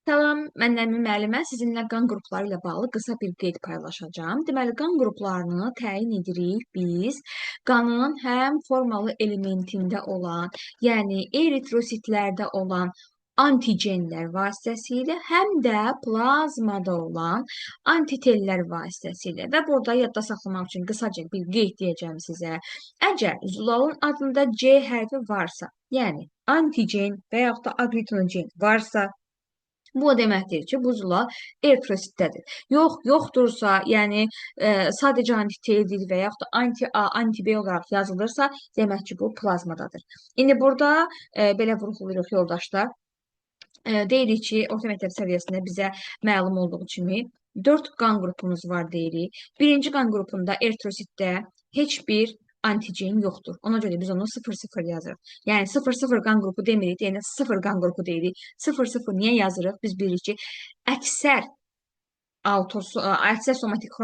Salam, mən Nərmin müəllimə sizinlə qan qrupları ilə bağlı qısa bir qeyd paylaşacağam. Deməli, qan qruplarını təyin edirik biz qanın həm formalı elementində olan, yəni eritrositlərdə olan antigenlər vasitəsilə, həm də plazmada olan antitellər vasitəsilə. Və burada yadda saxlamaq üçün qısaca bir qeyd deyəcəm sizə. Əgər zulalın adında C hərfi varsa, yəni antigen və yaxud da aglutinogen varsa, bu o deməkdir ki, bu zulal eritrositdədir. Yox, yoxdursa, yəni sadəcə antiteldir və yaxud da anti-A, anti-B olaraq yazılırsa, demək ki, bu plazmadadır. İndi burada belə vurğulayırıq yoldaşlar. Deyirik ki, orta məktəb səviyyəsində bizə məlum olduğu kimi 4 qan qrupumuz var deyirik. Birinci qan qrupunda eritrositdə heç bir antigen yoxdur. Ona görə biz onu 0-0 yazırıq. Yəni 0-0 qan qrupu demirik, yəni 0 qan qrupu deyirik. 0-0 niyə yazırıq? Biz bilirik ki, əksər əksər somatik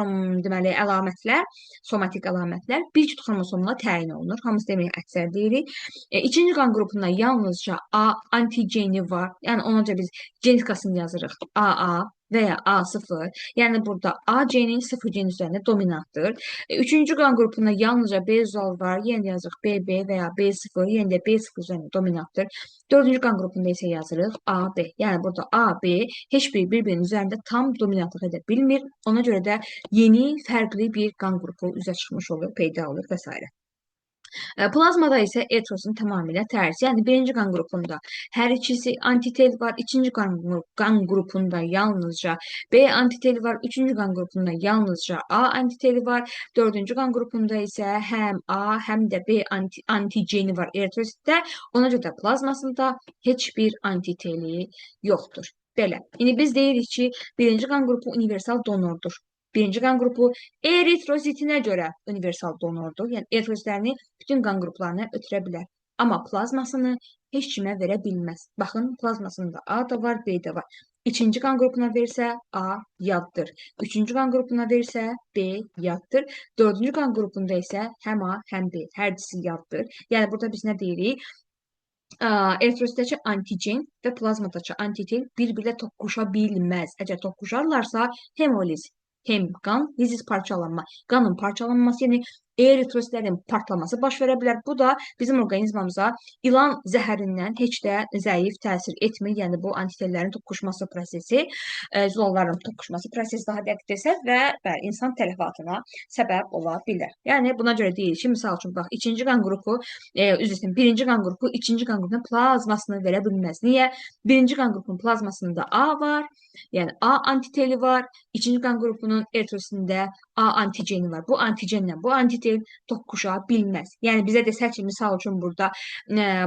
deməli əlamətlər, somatik əlamətlər bir cüt xromosomla təyin olunur. Hamısı demək əksər deyirik. İkinci qan qrupunda yalnızca A antigeni var. Yəni ona görə biz genetikasını yazırıq. AA və ya A0. Yəni burada A geni 0 gen üzərində dominantdır. Üçüncü qan qrupunda yalnızca B zal var. Yenə yazırıq BB və ya B0, yenə də B0 üzərində dominantdır. Dördüncü qan qrupunda isə yazırıq AB. Yəni burada AB heç bir bir-birinin üzərində tam dominantlıq edə bilmir. Ona görə də yeni, fərqli bir qan qrupu üzə çıxmış olur, peyda olur və s. Plazmada isə eritrosin tamamilə tərsi. Yəni birinci qan qrupunda hər ikisi antitel var, ikinci qan qrupunda yalnızca B antiteli var, üçüncü qan qrupunda yalnızca A antiteli var, dördüncü qan qrupunda isə həm A, həm də B antigeni var eritrositdə. Ona görə də plazmasında heç bir antiteli yoxdur. Belə. İndi biz deyirik ki, birinci qan qrupu universal donordur. Birinci qan qrupu eritrositinə görə universal donordur. Yəni eritrositlərini bütün qan qruplarına ötürə bilər. Amma plazmasını heç kimə verə bilməz. Baxın, plazmasında A da var, B də var. İkinci qan qrupuna versə A yaddır. Üçüncü qan qrupuna versə B yaddır. Dördüncü qan qrupunda isə həm A, həm B, hər ikisi yaddır. Yəni burada biz nə deyirik? Eritrositdəki antigen və plazmadakı antitel bir-birlə toqquşa bilməz. Əgər toqquşarlarsa, hemoliz, hem qan, lizis parçalanma, qanın parçalanması, yəni eritrositlərin partlaması baş verə bilər. Bu da bizim orqanizmamıza ilan zəhərindən heç də zəif təsir etmir. Yəni bu antitellərin toqquşması prosesi, zulalların toqquşması prosesi daha dəqiq desək və bəli, insan tələfatına səbəb ola bilər. Yəni buna görə deyirik ki, misal üçün bax, ikinci qan qrupu, üzr istəyirəm, birinci qan qrupu ikinci qan qrupunun plazmasını verə bilməz. Niyə? Birinci qan qrupunun plazmasında A var, yəni A antiteli var. İkinci qan qrupunun eritrositində A antigeni var. Bu antigenlə bu antitel toqquşa bilməz. Yəni bizə desək ki, misal üçün burada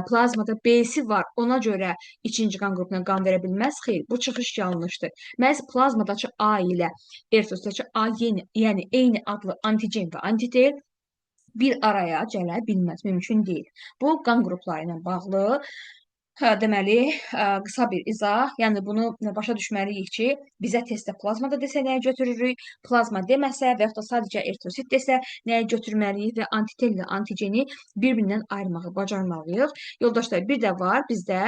plazmada B-si var, ona görə ikinci qan qrupuna qan verə bilməz. Xeyr, bu çıxış yanlışdır. Məhz plazmadakı A ilə eritrositdəki A yeni, yəni eyni adlı antigen və antitel bir araya gələ bilməz, mümkün deyil. Bu qan qrupları ilə bağlı deməli, qısa bir izah. Yəni bunu başa düşməliyik ki, bizə testdə plazmada desə nəyə götürürük, plazma deməsə və yaxud da sadəcə eritrosit desə nəyə götürməliyik və antitellə antigeni bir-birindən ayırmağı bacarmalıyıq. Yoldaşlar, bir də var bizdə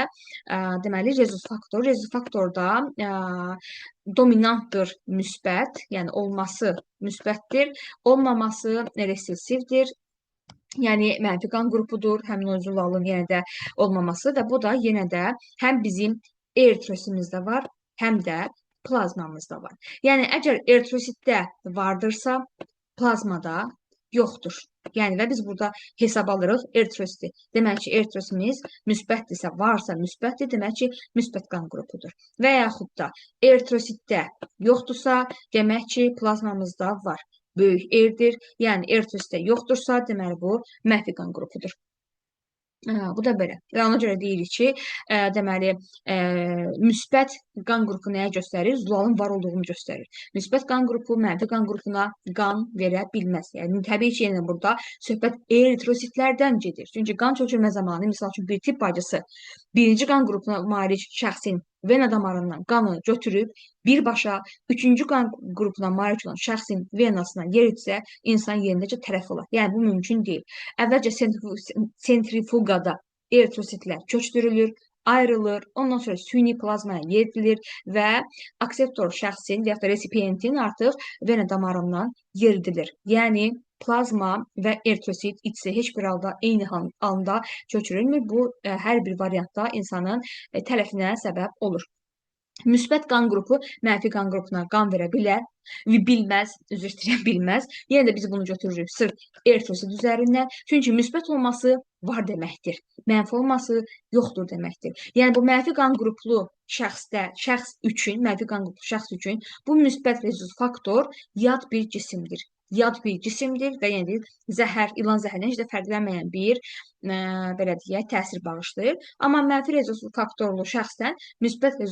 deməli rezus faktor. Rezus faktorda dominantdır müsbət, yəni olması müsbətdir, olmaması resessivdir. Yəni mənfi qan qrupudur, həmin o zulalın yenə də olmaması və bu da yenə də həm bizim eritrosimizdə var, həm də plazmamızda var. Yəni əgər eritrositdə vardırsa, plazmada yoxdur. Yəni və biz burada hesab alırıq eritrositi. Demək ki, eritrosimiz müsbətdirsə, varsa müsbətdir, demək ki, müsbət qan qrupudur. Və yaxud da eritrositdə yoxdursa, demək ki, plazmamızda var. Böyük R-dir. Yəni eritrositdə yoxdursa, deməli bu mənfi qan qrupudur. Bu da belə. Və ona görə deyirik ki, deməli, müsbət qan qrupu nəyə göstərir? Zulalın var olduğunu göstərir. Müsbət qan qrupu mənfi qan qrupuna qan verə bilməz. Yəni təbii ki, yenə burada söhbət eritrositlərdən gedir. Çünki qan çökülmə zamanı, misal üçün bir tibb bacısı birinci qan qrupuna malik şəxsin vena damarından qanı götürüb birbaşa üçüncü qan qrupuna malik olan şəxsin venasına yeritsə, insan yerindəcə tələf olar. Yəni bu mümkün deyil. Əvvəlcə sentrifugada eritrositlər köçdürülür. ayrılır, ondan sonra süni plazmaya yeridilir və akseptor şəxsin və yaxud da resipientin artıq vena damarından yeridilir. Yəni plazma və eritrosit içsi heç bir halda eyni anda köçürülmür. Bu hər bir variantda insanın tələfinə səbəb olur. Müsbət qan qrupu mənfi qan qrupuna qan verə bilər və bilməz, üzr istəyirəm, bilməz. Yenə də biz bunu götürürük sırf eritrosit üzərindən. Çünki müsbət olması var deməkdir. Mənfi olması yoxdur deməkdir. Yəni bu mənfi qan qruplu şəxsdə, şəxs üçün, mənfi qan qruplu şəxs üçün bu müsbət rezus faktor yad bir cisimdir. Yad bir cisimdir və yəni zəhər, ilan zəhərindən heç də fərqlənməyən bir belə deyək, təsir bağışlayır. Amma mənfi rezus faktorlu şəxsdən müsbət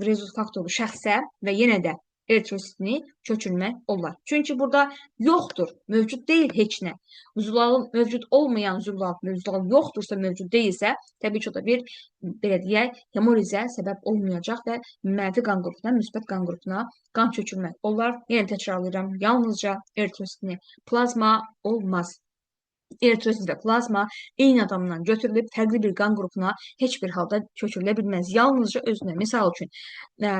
rezus faktorlu şəxsə və yenə də eritrositini köçürmək olar. Çünki burada yoxdur, mövcud deyil heç nə. Zülalın mövcud olmayan zülal, zülal yoxdursa, mövcud deyilsə, təbii ki, o da bir, belə deyək, hemolizə səbəb olmayacaq və mənfi qan qrupuna, müsbət qan qrupuna qan köçürmək olar. Yenə təkrarlayıram, yalnızca eritrositini, plazma olmaz. Eritrosit və plazma eyni adamdan götürülüb fərqli bir qan qrupuna heç bir halda köçürülə bilməz. Yalnızca özünə, misal üçün,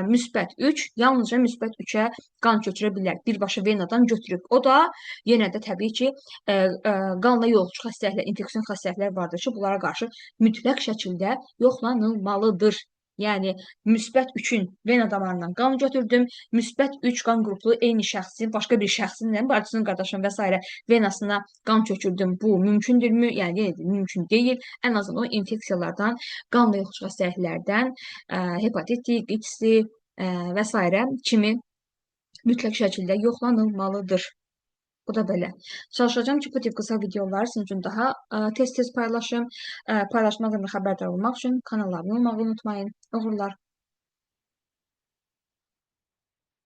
müsbət 3, yalnızca müsbət 3-ə qan köçürə bilər. Birbaşa venadan götürüb. O da yenə də təbii ki, qanla yoluxucu xəstəliklər, infeksion xəstəliklər vardır ki, bunlara qarşı mütləq şəkildə yoxlanılmalıdır. Yəni, müsbət 3-ün vena damarından qan götürdüm, müsbət 3 qan qruplu eyni şəxsin, başqa bir şəxsin, bacısının, qardaşının və s. venasına qan köçürdüm. Bu mümkündürmü? Yəni, yenə də mümkün deyil. Ən azından o infeksiyalardan, qanla yoluxucu xəstəliklərdən, hepatit, X-i və s. kimi mütləq şəkildə yoxlanılmalıdır. Bu da belə. Çalışacağım ki, bu tip qısa videoları sizin üçün daha tez-tez paylaşım. Paylaşmaqla xəbərdar olmaq üçün kanala abunə olmağı unutmayın. Uğurlar.